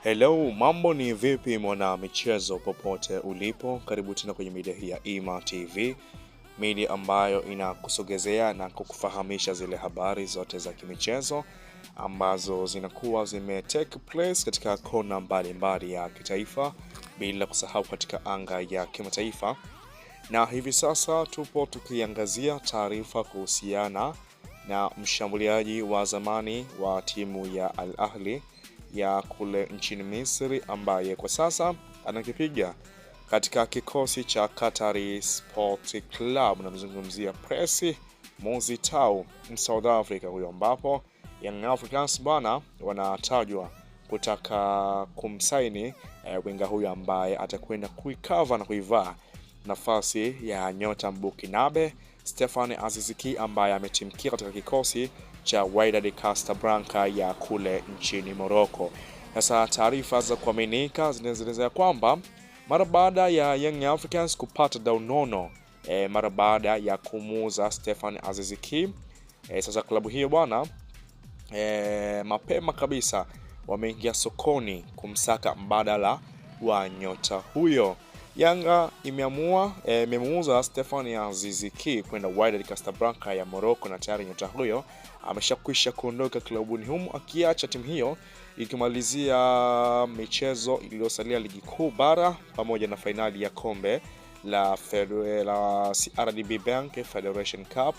Hello, mambo ni vipi mwana michezo popote ulipo, karibu tena kwenye media hii ya Ima TV, media ambayo inakusogezea na kukufahamisha zile habari zote za kimichezo ambazo zinakuwa zime take place katika kona mbalimbali ya kitaifa, bila kusahau katika anga ya kimataifa. Na hivi sasa tupo tukiangazia taarifa kuhusiana na mshambuliaji wa zamani wa timu ya Al Ahly ya kule nchini Misri ambaye kwa sasa anakipiga katika kikosi cha Qatari Sport Club. Namzungumzia Presi Mozitau, South Africa huyo, ambapo Young Africans bwana wanatajwa kutaka kumsaini winga huyo ambaye atakwenda kuikava na kuivaa nafasi ya nyota Mbukinabe Stefan Aziziki ambaye ametimkia katika kikosi cha Wydad Casablanca ya kule nchini Morocco. Sasa taarifa za kuaminika zinaeleza kwamba mara baada ya Young Africans kupata daunono mara baada ya kumuuza Stefan Aziziki sasa klabu hiyo bwana mapema kabisa wameingia sokoni kumsaka mbadala wa nyota huyo. Yanga imeamua imemuuza Stefan Aziz Ki kwenda Wydad Casablanca ya Morocco, na tayari nyota huyo ameshakwisha kuondoka klabuni humu akiacha timu hiyo ikimalizia michezo iliyosalia ligi kuu bara pamoja na fainali ya kombe la la CRDB Bank Federation Cup,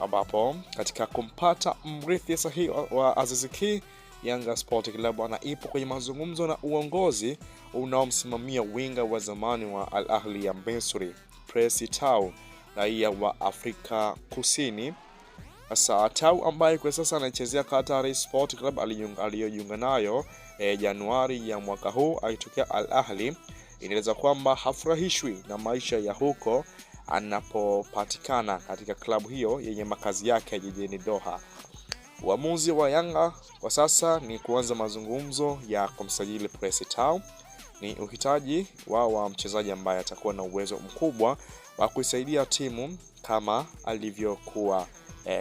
ambapo katika kumpata mrithi sahihi wa Aziz Ki, Yanga Sport Club ana ipo kwenye mazungumzo na uongozi unaomsimamia winga wa zamani wa Al Ahly ya Misri Percy Tau, raia wa Afrika Kusini. Sasa Tau ambaye kwa sasa anachezea Qatar Sport Club aliyojiunga nayo Januari ya mwaka huu akitokea Al Ahly, inaeleza kwamba hafurahishwi na maisha ya huko anapopatikana katika klabu hiyo yenye makazi yake jijini Doha. Uamuzi wa Yanga kwa sasa ni kuanza mazungumzo ya kumsajili Percy Tau. Ni uhitaji wao wa mchezaji ambaye atakuwa na uwezo mkubwa wa kuisaidia timu kama alivyokuwa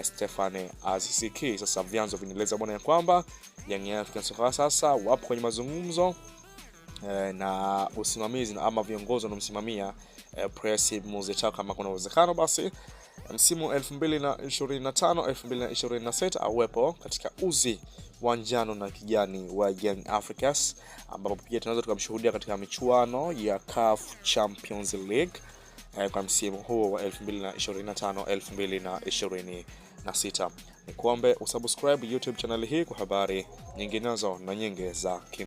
Stefane Aziz Ki. Sasa vyanzo vinaeleza bwana ya kwamba Young Africans kwa sasa wapo kwenye mazungumzo na usimamizi ama viongozi wanaomsimamia Percy Tau, kama kuna uwezekano basi msimu 2025 2026 awepo katika uzi wa njano na kijani wa Young Africans, ambapo pia tunaweza tukamshuhudia katika michuano ya CAF Champions League kwa msimu huo wa 2025 2026. Ni kuombe usubscribe YouTube channel hii kwa habari nyinginezo na nyingi za kim